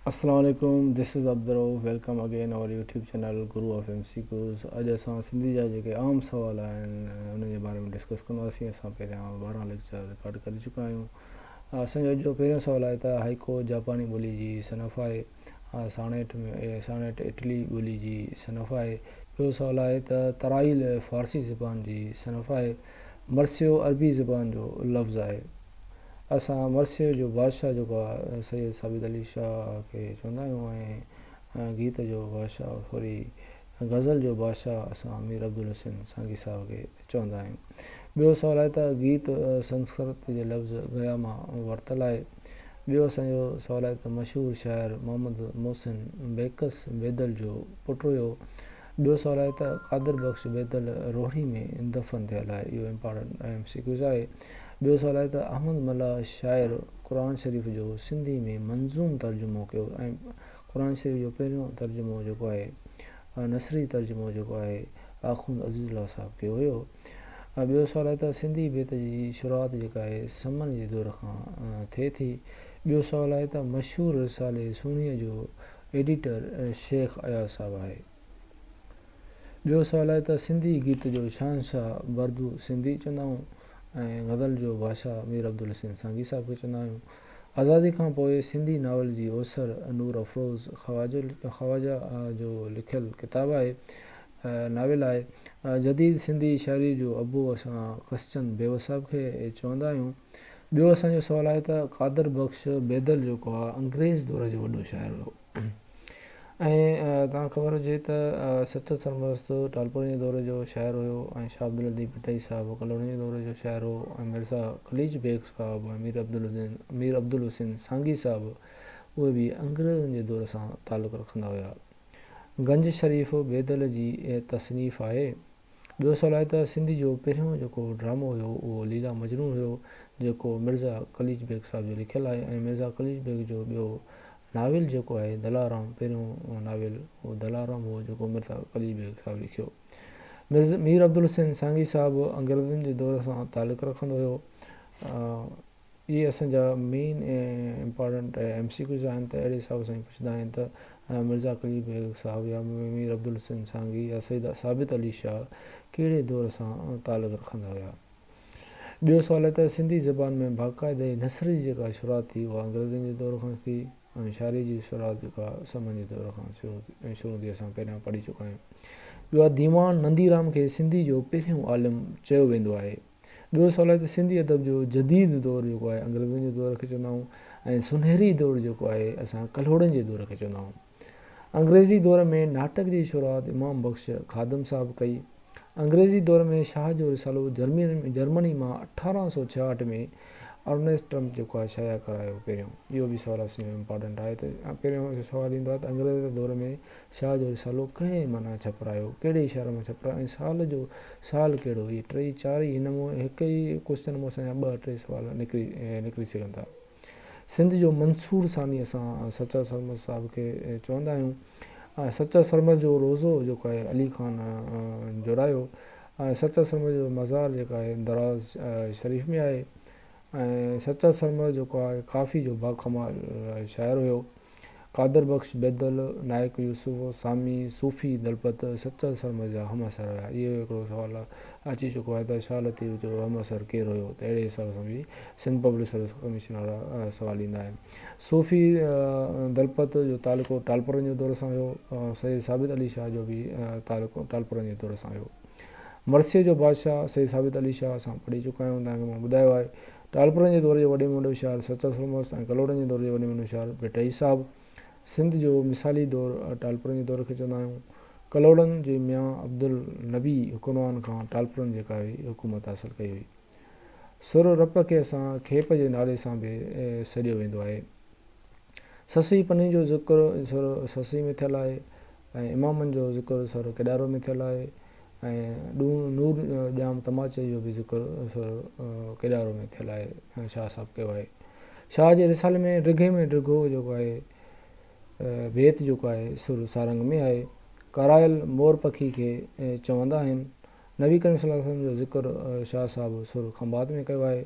السلام عليڪم this is Abdul Rauf welcome again our YouTube channel Guru of M C Qs اڄ اسان سنڌي جا جيڪي عام سوال آهن انهن جي باري ۾ ڊسڪس ڪنداسين اسان پهريان 12 ليڪچر رڪارڊ ڪري چڪا آهيون اسان جو اڄ جو پهريون سوال آهي ته هائيڪو جاپاني ٻولي جي صنف آهي ساڻيٺ ۾ ساڻيٺ اٽلي ٻولي جي صنف آهي ٻيو سوال آهي ته ترائيل فارسي زبان جي صنف آهي مرثيو عربي زبان جو لفظ آهي اسان مرثيي جو بادشاهه جيڪو آهي سيد ثابت علي شاهه کي چوندا آهيون ۽ گيت جو بادشاهه سوري غزل جو بادشاهه اسان مير عبدالحسين سانگي صاحب کي چوندا آهيون. ٻيو سوال آهي ته گيت سنسڪرت جي لفظ گيا مان ورتل آهي. ٻيو اسان جو سوال آهي ته مشهور شاعر محمد محسن بيڪس بيدل جو پٽ هيو. ٻيو سوال آهي ته قادر بخش بيدل روهڙي ۾ دفن ٿيل آهي. اهو امپارٽنٽ ايم سي ڪيوز آهي. ٻيو سوال آهي ته احمد ملاح شاعر قرآن شريف جو سنڌي ۾ منظوم ترجمو ڪيو ۽ قرآن شريف جو پهريون ترجمو جيڪو آهي نثري ترجمو جيڪو آهي آخوند عزيز الله صاحب ڪيو هيو. ٻيو سوال آهي ته سنڌي بيت جي شروعات جيڪا آهي سمن جي دور کان ٿئي ٿي. ٻيو سوال آهي ته مشهور رسالي سهڻيء جو ايڊيٽر شيخ اياز صاحب آهي. ٻيو سوال آهي ته سنڌي گيت جو شهنشاهه بردو سنڌي چوندا آهيون ۽ غزل جو بادشاهه مير عبدالحسين سانگي صاحب کي چوندا آهيون. آزادي کان پوء سنڌي ناول جي اوسر نور افروز خواجه جو لکيل ڪتاب آهي ناول آهي. جديد سنڌي شاعري جو ابو اسان ڪسچند بيوس صاحب کي چوندا آهيون. ٻيو اسان جو سوال آهي ته قادر بخش بيدل جيڪو آهي انگريز دور جو وڏو شاعر هيو. ۽ توهان کي خبر هجي ته سچل سرمست ٽالپرن جي دور جو شاعر هيو ۽ شاهه عبداللطيف ڀٽائي صاحب ڪلهوڙن جي دور جو شاعر هو ۽ مرزا قليچ بيگ صاحب ۽ مير عبدالحسين سانگي صاحب اهي به انگريزن جي دور سان تعلق رکندا هيا. گنج شريف بيدل جي تصنيف آهي. ٻيو سوال آهي ته سنڌي جو پهريون جيڪو ڊرامو هيو اهو ليلا مجنون هيو جيڪو مرزا قليچ بيگ صاحب جو لکيل آهي ۽ مرزا قليچ بيگ جو ٻيو ناول جيڪو آهي دلارام پهريون ناول اهو دلارام هو جيڪو مرزا قليچ بيگ صاحب لکيو. مير عبدالحسين سانگي صاحب انگريزن جي دور سان تعلق رکندو هيو. اهي اسان جا main important M C Qs آهن ته اهڙي حساب سان پڇندا آهن ته مرزا قليچ بيگ صاحب يا مير عبدالحسين سانگي يا سيد ثابت علي شاهه ڪهڙي دور سان تعلق رکندا هيا. ٻيو سوال آهي ته سنڌي زبان ۾ باقاعدي نثر جي جيڪا شروعات ٿي اها انگريزن جي دور کان ٿي ۽ شاعري جي شروعات جيڪا سمن جي دور کان شروع ٿي اسان پهريان پڙهي چڪا آهيون. ٻيو آهي ديوان ننديرام کي سنڌي جو پهريون عالم چيو ويندو آهي. ٻيو سوال آهي ته سنڌي ادب جو جديد دور جيڪو آهي انگريزن جي دور کي چوندا آهيون ۽ سونهري دور جيڪو آهي اسان ڪلهوڙن جي دور کي چوندا آهيون. انگريزي دور ۾ ناٽڪ جي شروعات امام بخش خادم صاحب ڪئي. انگريزي دور ۾ شاهه جو رسالو جرمني مان 1866 ۾ ارنيسٽ ٽرمپ جيڪو آهي شايع ڪرايو پهريون اهو به سوال اسان جو امپارٽنٽ آهي ته پهريون سوال ايندو آهي ته انگريزي دور ۾ شاهه جو رسالو ڪنهن معنيٰ ڇپرايو ڪهڙي شهر مان ڇپرايو ۽ سال جو سال ڪهڙو اهي ٽئي چار ئي هن مون هڪ ئي ڪوشچن مان اسان جا ٻه ٽي سوال نڪري نڪري سگهن ٿا. سنڌ جو منصور ثاني اسان سچل سرمست صاحب کي چوندا آهيون ۽ سچل سرمست جو روضو جيڪو آهي علي خان جوڙايو ۽ سچل سرمست جو مزار جيڪو آهي دراز شريف ۾ آهي ۽ سچل سرمست جيڪو آهي ڪافي جو باڪمال شاعر هيو. قادر بخش بيدل، نائڪ يوسف، سامي، صوفي دلپت، سچل سرمست جا همعصر هيا. اهو هڪڙو سوال اچي چڪو آهي ته شاهه لطيف جو همعصر ڪير هيو ته اهڙي حساب سان به سنڌ پبلڪ سروس ڪميشن وارا سوال ڏيندا آهن. صوفي دلپت جو تعلقو ٽالپرن جي دور سان هيو. سيد ثابت علي شاهه جو به تعلقو ٽالپرن جي دور سان هيو. مرثيي جو بادشاهه سيد ثابت علي شاهه اسان پڙهي چڪا آهيون توهان کي مان ٻڌايو آهي. ٽالپرن جي دور جو وڏي ۾ وڏو شاعر سچل سرمست ۽ ڪلهوڙن جي دور جو وڏي ۾ وڏو شاعر ڀٽائي صاحب. سنڌ جو مثالي دور ٽالپرن جي دور کي چوندا آهيون. ڪلهوڙن جي ميان عبدالنبي حڪمران کان ٽالپرن جيڪا هئي حڪومت حاصل ڪئي هئي. سر رپ کي اسان کيپ جي نالي سان به سڏيو ويندو آهي. سسئي پني جو ذڪر سر سسئي ۾ ٿيل آهي ۽ امامن جو ذڪر سر ڪيڏارو ۾ ٿيل آهي ۽ نور ڄام تماچي جو به ذڪر سر ڪيڏارو ۾ ٿيل آهي ۽ شاهه صاحب ڪيو آهي. شاهه جي رسالي ۾ ڊگهي ۾ ڊگهو جيڪو آهي بيت جيڪو آهي سر سارنگ ۾ آهي. ڪارايل مور پکي کي چوندا آهن. نبي ڪريم صلي الله عليه وسلم جو ذڪر شاهه صاحب سر کنڀات ۾ ڪيو آهي.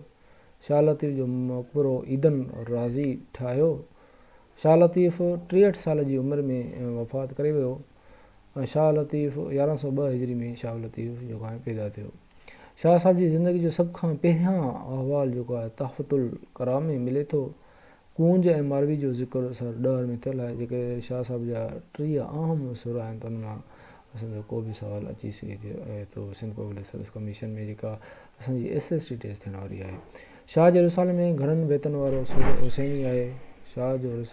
شاهه لطيف جو مقبرو عيدن راضي ٺاهيو. شاهه لطيف 63 سال جي عمر ۾ وفات ڪري ويو ۽ شاهه لطيف 1102 هجري ۾ شاهه لطيف جيڪو آهي پيدا ٿيو. شاهه صاحب جي زندگي جو سڀ کان پهريان احوال جيڪو آهي تحفة الڪرام ۾ ملي ٿو. ڪونج ۽ ماروي جو ذڪر سر ڏهر ۾ ٿيل آهي. جيڪي شاهه صاحب جا 30 اهم سر آهن ته ان مان اسان جو ڪو به سوال اچي سگهي ٿو سنڌ پبلڪ سروس ڪميشن ۾ جيڪا اسان جي ايس ايس ٽي ٽيسٽ ٿيڻ واري آهي. شاهه جي رسالي ۾ گهڻن بيتن وارو سر حسيني آهي. شاهه جو رسالو.